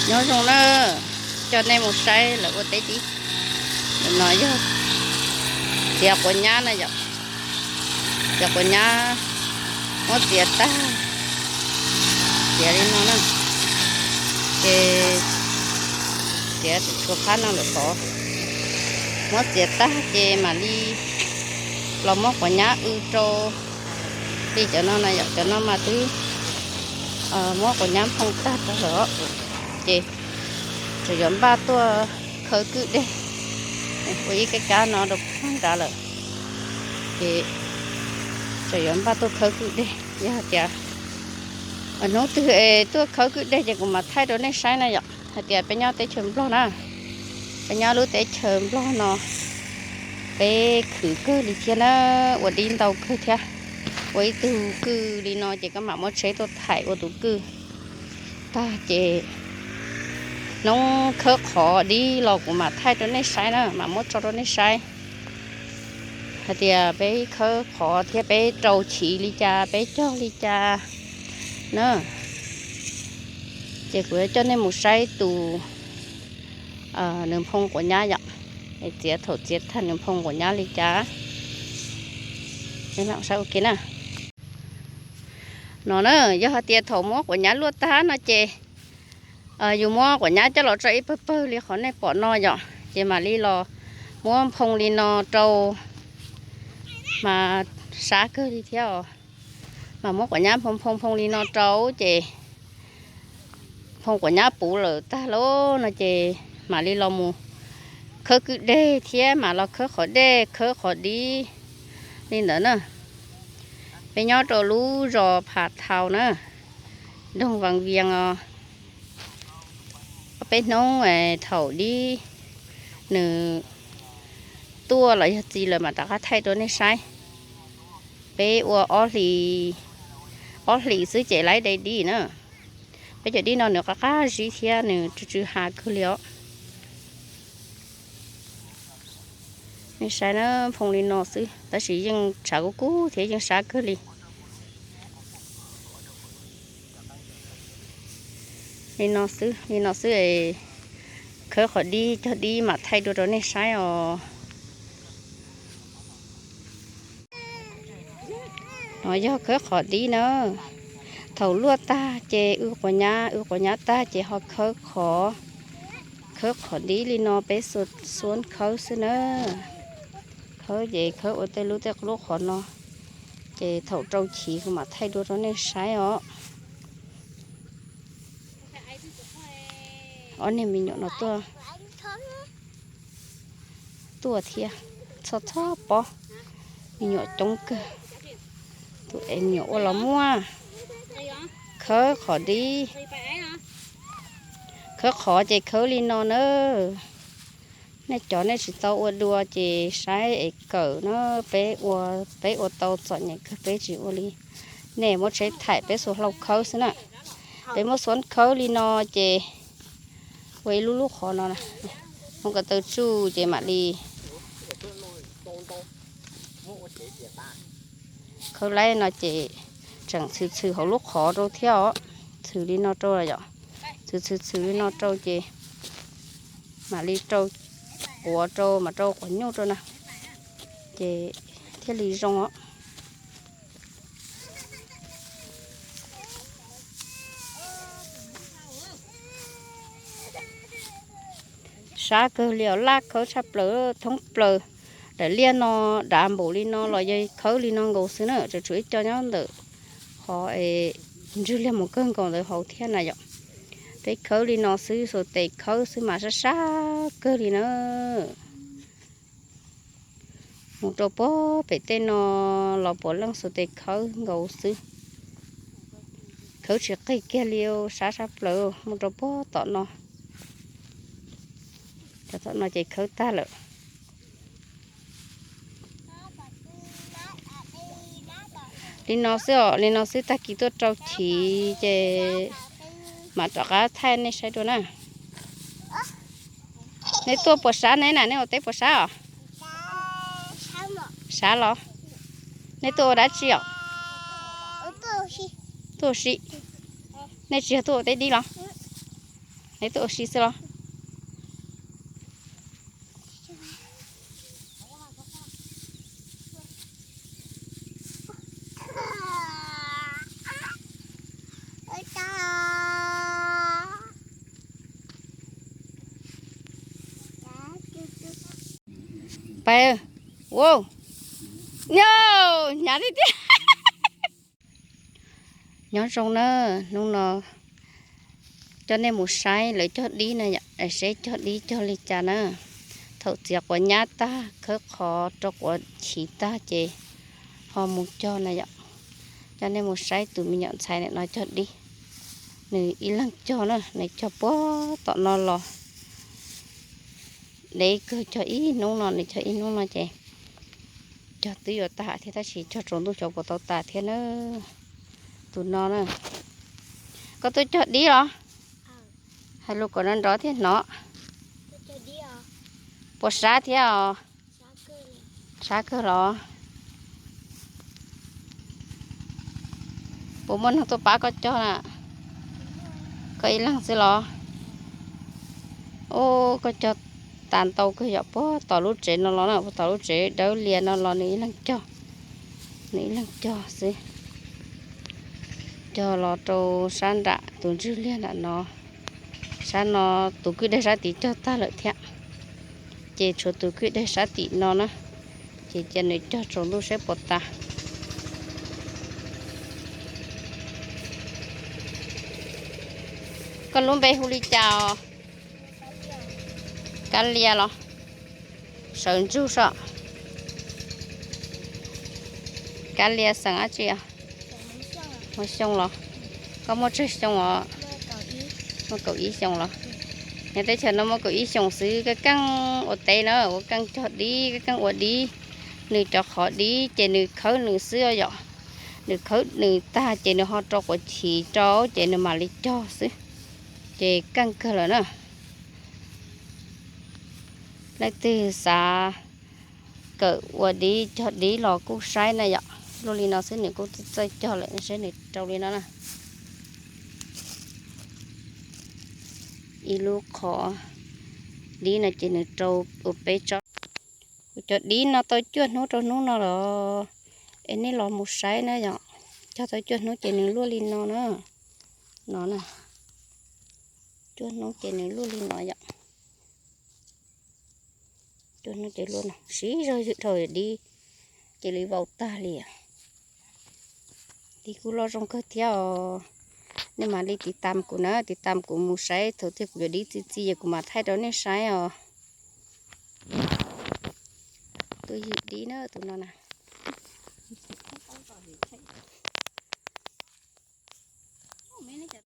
Nyob zoo na, coj nej mus saib lawv ua teb tib. Ntawm no yog txiav quav nyab na yom. Txiav quav nyab muab txiav tag, txiav li no na, ces txiav tshuav phab no lawm xov. Muab txiav tag ces mam li los muab quav nyab w rau li cov no na yom. Cov no mas twb muab quav nyab nphoo tag rau lawm, ces tseem yuav npaj tuaj khawb kwj deg. Ua ib kab kab no rau phab nrad lawm, ces tseem yuav npaj tuaj khawb kwj deg. Yog hais tias hnub twg es tuaj khawb kwj deg ces kuv mam thaij rau nej saib na yom. Hais tias peb nyob teb chaws Nplog na, peb nyob lub teb chaws Nplog no, peb khwv kawg li thiab na, ua dib ntau kawg thiab. Ua ib tug kwj li no ces koj mam muab tsheb tuaj thaim ua tus kwj tag ces hnub khawb qhov dib los kuv mam thaij rau nej saib na, mam muab tso rau nej saib hais tias peb khawb qhov thiab peb rau chiv li cas, peb cog li cas na. Ces kuv yuav coj nej mus saib tus nws nphoo quav nyab yom, es txiav thaum txiav tag nws nphoo quav nyab li cas. Saib ua ke na. No na, yog hais tias thaum muab quav nyab luaj tag no ces yus muab quav nyab coj los tso ib pawg pawg li qhov nej pom no yom, ces mam li los muab nphoo li no rau, mas sab kawg li thiab os. Mas muab quav nyab nphoo nphoo nphoo li no rau ces nphoo quav nyab puv lawm tag lauj no ces mam li los mus khawb kwj deg thiab mam los khawb qhov dej, khawb qhov dib li ntawd na. Peb nyob rau lub zos Phav Thau na, nroog Vas Vias os. Ob peb hnub thaum dib nws tuaj los yog txi lawm mam rov qab thaij rau nej saib. Peb ua ob hlis, ob hlis xwb ces laib dai dib na. Peb cov dib no nws qab qab zib thiab nws tsw tsw ha kawg li os. Nej saib na, nphoo li no xwb tab sis yeej tshav kub kub thiab yeej sab kawg li. Li no xwb, li no xwb, khawb qhov dib cog dib mam thaij dua rau nej saib os. No yog khawb qhov dib na. Thaum luaj tag ces w quav nyab, w quav nyab tag ces ho khawb qhov, khawb qhov dib li no peb xuab khawb xwb na. Khawb ces khawb ua tej lub tej lub qhov no, ces thaum rau chiv kuv mam thaij dua rau nej saib os. Ob niag me nyuam no tuaj, tuaj thiab, txhob txhob pob, me nyuam coob kawg. Tus es me nyuam ua los muaj. Khawb qhov dib, khawb qhov ces khawb li no na. Nej cov nej tsis tau ua dua ces saib es kawm na, peb ua, peb ua tau txom nyem kawg peb tsis ua li nej, muab tsheb thaim peb xuas hlau khawb xwb na. Peb muab xuab khawb li no ces ua ib lub lub qhov no, muab ko taw tsuj ces mam li khawb laib no ces tseem txhwm txhwm hauv lub qhov rau thiab os. Txhwm li no rau yom, txhwm txhwm txhwm li no rau ces mam li rau quav rau, mam rau quav nyuj rau na, ces thiaj li zoo os. Sab kawg li os, laj khawb tshaj plaws, thoob plaws. Daim liaj no dav npaum li no los yog khawb li no nkaus xwb na, tseem tshuav ib co nyob ntawm qhov es ntswg liag mus kawg nkaus ntawd hauv thiab na yom. Peb khawb li no xwb, xuas tes khawb xwb mas sab sab kawg li na. Mus rau puag pem tej no los puav leej xuas tes khawb nkaus xwb. Khawb tsis qig kiag li, sab sab plaws. Mus rau puag tom no, cov tom no ces khawb tag lawm. Li no xwb os, li no xwb, tag kis tuaj rau chiv ces mam rov qab thaij nej saib dua na. Nej tuaj puas sab ne na, nej ua teb puas sab os? Sab los? Nej tuaj ua dab tsi os? Tuaj ua si. Nej tsis yog tuaj ua teb dib los? Neb tuaj ua si xwb los? Peb, wow, no, hnyav tiag tiag. Nyob zoo na, hnub no coj nej mus saib lawv cog dib na yom, seb cog dib cog li cas na. Thaum txiav quav nyab tag, khawb qhov rau quav chiv tag ces ho mus cog na yom. Coj nej mus saib tus me nyuam ntxhais ntawm no cog dib. Nws ib leeg cog na, nws cog puag tom no los. Deb kawg, cog ib hnub no, nws cog ib hnub no ces cog twb yuav tag thiab, tab sis cog tsaus ntuj xyov puas tau tas thiab na. Tus no na. Koj tuaj cog dib los? Hais lus kom nrov nrov thiaj hnov. Puas sab thiab os? Sab kawg los? Puas muaj neeg tuaj pab koj cog na? Koj ib leeg xwb los? Ub, koj cog tas ntau kawg yom, puag tom lub tsev no los na, puag tom lub tsev dawb lias no los nws ib leeg cog. Nws ib leeg cog xwb. Cog los rau sab nram tus ntswg liag nram no. Sab no tus kwj deg sab tid cog tag lawm thiab, ces tshuav tus kwj deg sab tim no na. Ces cia nws cog tsaus ntuj saib puas tas. Koj lub npe hu li cas os? Kab Lias los? Sawv ntsug soj. Kab Lias xeem dab tsi os? Hmoob Xyooj los? Koj muaj tsawg xyoo os? Muaj kaum ib xyoos los? Nyob teb chaws no muaj kaum ib xyoos xwb, koj keej ua teb na, koj keej cog dib, koj keej ua dib. Nws cov qhov dib ces nws khawb nws xwb yom. Nws khawb nws tag ces nws ho rau quav chiv rau ces nws mam li cog xwb. Ces keej kawg lawm na. Leej twg xav kawm ua dib cog dib los kuj saib na yom. Luaj li no xwb nws kuj txawj cog lawm, saib nws rau li no na. Ib lub qhov dib no ces nws rau ua peb tsob. Kuv cov dib no tau cuaj hnub rau hnub no los, es nej los mus saib na yom. Cog tau cuaj hnub ces nws luaj li no na. No na. Cuaj hnub ces nws luaj li no yom. Cuaj hnub ces luaj no, siv zog ywm dhau dib, cia li vau tag li. Dib kuj loj zoo kawg thiab os. Nej mam li tiv tam kuv na, tiv tam kuv mus saib, thaum twg kuv cov dib txi txiv ces kuv mam thaij rau nej saib os. Tus ywm dib na, tus no na.